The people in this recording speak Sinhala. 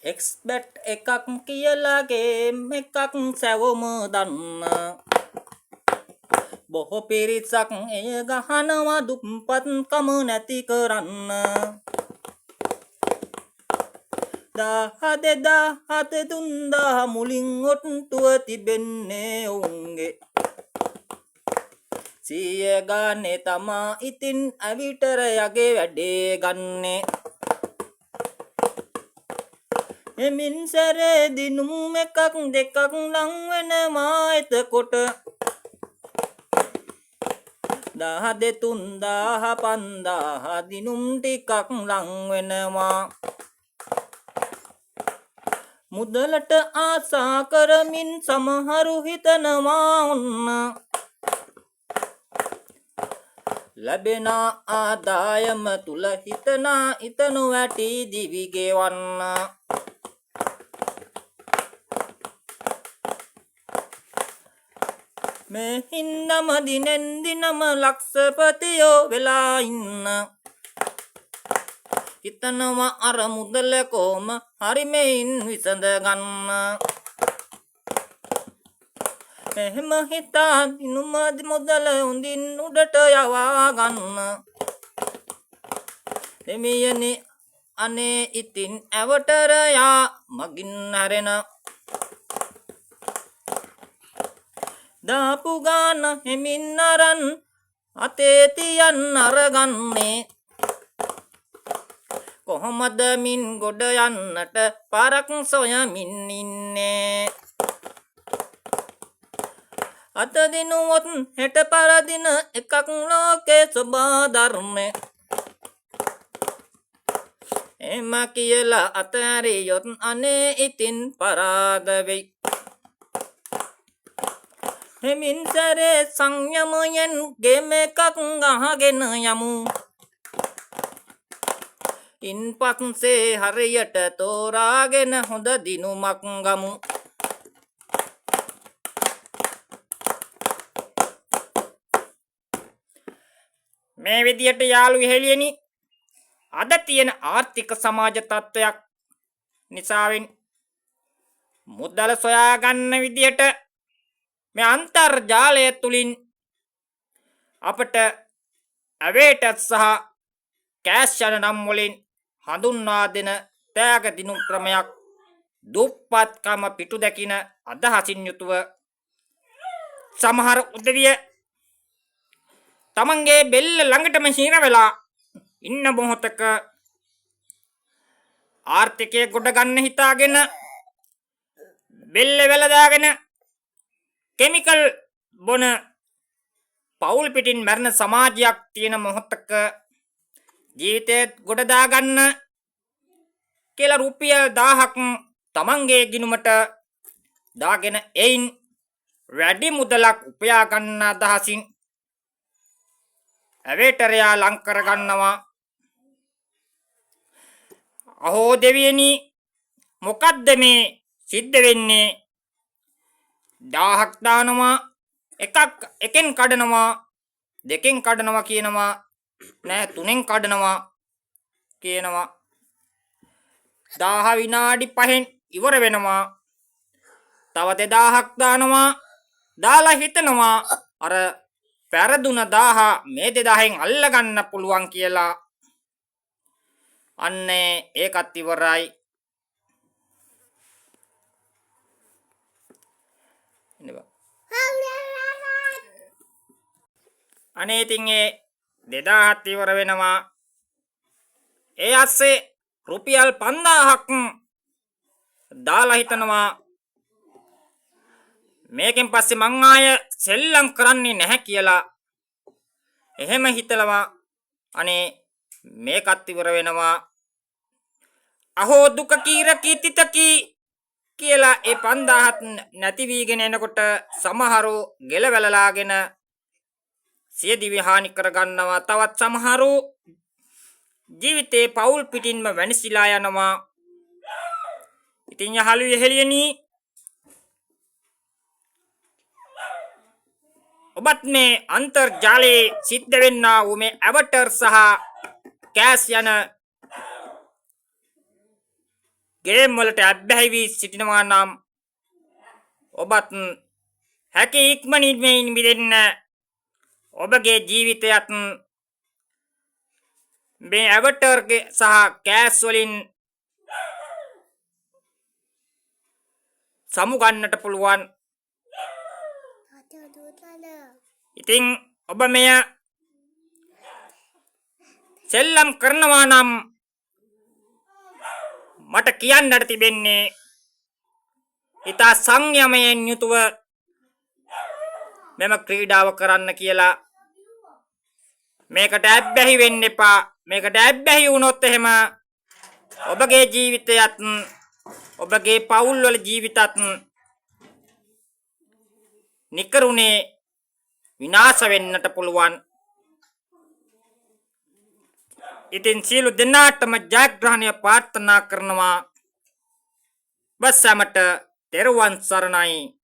එක්ස්බැට් එකක් කියලා ගේම් එකක් සැවොම දන්න. බොහෝ පිරිසක් එය ගහනවා දුප්පත්කම නැති කරන්න. 1000 2000 3000 මුලින් ඔට්ටුව තිබෙන්නේ ඔවුන්ගේ. 100 ගානේ තමා ඉතින් ඇවිටරයගේ වැඩේ ගන්නේ. එමින් සැරේ දිනුම් එකක් දෙකක් ලං වෙනවා එතකොට. 1000 2000 5000 දිනුම් ටිකක් ලං වෙනවා. මුදලට ආසා කරමින් සමහරු හිතනවා ඔන්න. ලැබෙන ආදායම තුල හිතනා හිතනු වැටි දිවි ගෙවන්න. මේ හින්දම දිනෙන් දිනම ලක්ෂපතියෝ වෙලා ඉන්න. හිතනවා අර මුදල කොහොම හරි මෙයින් විසඳ ගන්න. එහෙම හිතා දිනුම මුදල හොඳින් උඩට යවා ගන්න. දෙමියනි අනේ ඉතින් ඇවටරයා මගින් හැරෙන. දාපු ගාන හෙමින් අරන් අතේ තියන් අරගන්නේ. කොහොමද මින් ගොඩ යන්නට පාරක් සොයමින් ඉන්නේ. අත දිනුවොත් හෙට පරදින එකක් ලෝකේ සොබා ධර්මේ. එහෙම කියලා අතහැරියොත් අනේ ඉතින් පරාද වෙයි. හෙමින් සැරේ සංයමයෙන් ගේම් එකක් ගහගෙන යමු. ඉන් පස්සේ හරියට තෝරාගෙන හොඳ දිනුමක් ගමු. මේ විදියට යාළු හෙළියනි, අද තියෙන ආර්ථික සමාජ තත්ත්වයක් නිසාවෙන් මුදල සොයා ගන්න විදියට මේ අන්තර්ජාලය තුලින් අපට ඇවේටර් සහ කෑෂ් යන නම් වලින් හඳුන්වා දෙන තෑග දිනුම් ක්‍රමයක් දුප්පත්කම පිටු දකින අදහසින් යුතුව සමහර උදවිය තමන්ගේ බෙල්ල ළඟටම හිර වෙලා ඉන්න මොහොතක ආර්ථිකය ගොඩ ගන්න හිතාගෙන බෙල්ල වැලදාගෙන කෙමිකල් බොන පවුල් පිටින් මැරෙන සමාජයක් තියෙන මොහොතක ජීවිතය ගොඩ දාගන්න කියලා රුපියල් 1000ක් තමන්ගේ ගිනුමට දාගෙන එයින් වැඩි මුදලක් උපයා ගන්න අදහසින් ඇවේටරයා ලං කරගන්නවා. අහෝ දෙවියනි, මොකද්ද මේ සිද්ධ වෙන්නේ? 1000ක් දානවා, එකක් එකෙන් කඩනවා, දෙකෙන් කඩනවා කියනවා, නෑ තුනෙන් කඩනවා කියනවා. 1000 විනාඩි 5න් ඉවර වෙනවා. තව 2000ක් දානවා. දාලා හිතනවා අර පැරදුන 1000 මේ 2000න් අල්ලගන්න පුළුවන් කියලා. අන්නේ ඒකත් ඉවරයි. අනේ ඉතින් ඒ 2000ත් ඉවර වෙනවා. ඒ අස්සේ රුපියල් 5000ක් දාලා හිතනවා මේකෙන් පස්සේ මං ආය සෙල්ලම් කරන්නේ නැහැ කියලා. එහෙම හිතලවා අනේ මේකත් ඉවර වෙනවා. අහෝ දුක කීර කීතිතකී කියලා ඒ 5000ත් නැති වීගෙන එනකොට සමහරු ගෙල වැලලාගෙන සියදිවි හානි කරගන්නවා. තවත් සමහරු ජීවිතේ පවුල් පිටින්ම වැනිසිලා යනවා. ඉතින් යහළු යෙහෙළියනි, ඔබත් මේ අන්තර්ජාලයේ සිද්ධ වෙන්නා වූ මේ ඇවටර් සහ කෑස් යන ගේම් වලට ඇබ්බැහි වී සිටිනවා නම් ඔබත් හැකි ඉක්මනින් මෙයින් මිදෙන්න. ඔබගේ ජීවිතයත් මේ ඇවටර් සහ කෑස් වලින් සමුගන්නට පුළුවන්. ඉතින් ඔබ මෙය සෙල්ලම් කරනවා නම් මට කියන්නට තිබෙන්නේ ඉතා සංයමයෙන් යුතුව මෙම ක්‍රීඩාව කරන්න කියලා. මේකට ඇබ්බැහි වෙන්න එපා. මේකට ඇබ්බැහි වුණොත් එහෙම ඔබගේ ජීවිතයත් ඔබගේ පවුල්වල ජීවිතත් නිකරුණේ විනාශ වෙන්නට පුළුවන්. ඉතින් සියලු දෙනාටම ජයග්‍රහණය ප්‍රාර්ථනා කරනවා. බස් සැමට තෙරුවන් සරණයි.